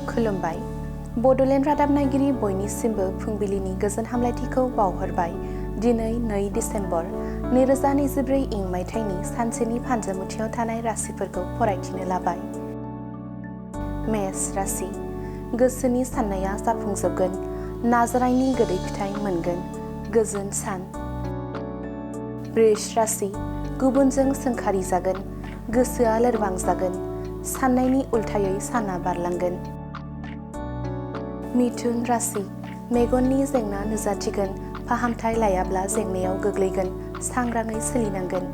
खुलुमबाय। बड'लेण्ड रादाब नायगिरि बयनिसिमबो फुंबिलिनि गोजोन हामलायथिखौ बावहरबाय। दिनै 2 डिसेम्बर 2024 इं मायथाइनि सानसेनि फानजामुथियाव थानाय राशिफोरखौ फरायथिनो लाबाय। मेष राशि, गोसोनि साननाया जाफुंजोबगोन, नाजानायनि गोदै फिथाइ मोनगोन, गोजोन सान। वृष राशि, गुबुनजों सोंखारि जागोन, गोसोआ लोरबां जागोन, साननायनि उल्थायै साना बारलांगोन। मिथुन राशि, मेगननि जेंना नुजाथिगोन, फाहामथाय लायाब्ला जेंनायाव गोग्लैगोन, सांग्राङै सोलिनांगोन।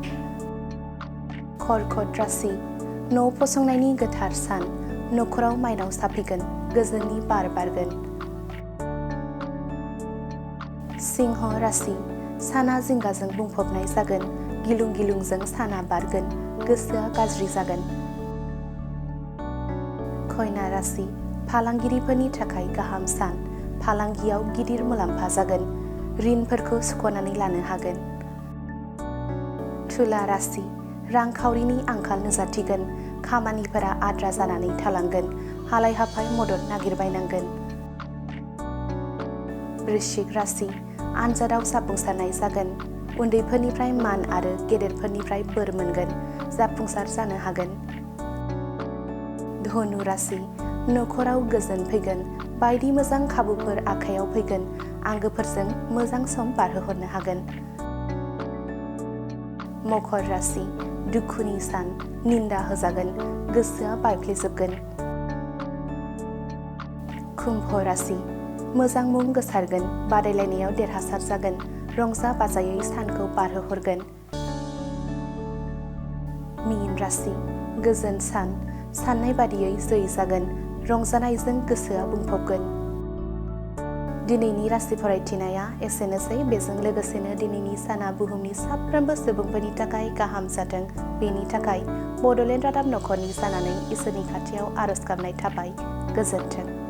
कर्कट राशि, न' फसंनायनि गोथार सान, न'खराव माइनाव साफिगोन, गोजोननि बार बारगोन। सिंह राशि, साना जिंगाजों बुंफबनाय जागोन, गिलुं गिलुंजों साना बारगोन, गोसोआ गाज्रि जागोन। कन्या राशि, फालांगिरिफोरनि थाखाय गाहाम सान, फालांगियाव गिदिर मुलाम्फा जागोन, ऋणफोरखौ सुख'नानै लानो हागोन। तुला राशि, रांखावरिनि आंखाल नुजाथिगोन, खामानिफोरा आद्रा जानानै थालांगोन, हालाय हाफाय मदद नागिरबायनांगोन। वृश्चिक राशि, आनजादाव जाफुंसारनाय जागोन, उन्दैफोरनिफ्राय मान आरो गेदेरफोरनिफ्राय बोर मोनगोन, जाफुंसार जानो हागोन। धनु राशि, न'खराव गोजोन फैगोन, बायदि मोजां खाबुफोर आखायाव फैगोन, आंगोफोरजों मोजां सम बारहोहरनो हागोन। मकर राशि, दुखुनि सान, निन्दा होजागोन, गोसोआ बायफ्लेजोबगोन। कुम्भ राशि, मोजां मुं गोसारगोन, बादायलायनायाव देरहासार जागोन, रंजा बाजायै सानखौ बारहोहरगोन। मीन राशि, गोजोन सान, साननाय बादियै जै जागोन, रंजानायजों गोसोआ बुंफबगोन। दिनैनि राशि फरायथिनाया एसेनोसै। बेजों लोगोसेनो दिनैनि साना बुहुमनि साफ्रोमबो सुबुंफोरनि थाखाय गाहाम जाथों, बेनि थाखाय बड'लेण्ड रादाब नखरनि जानानै इसोरनि खाथियाव आरज गाबनाय थाबाय। गोजोन्थों।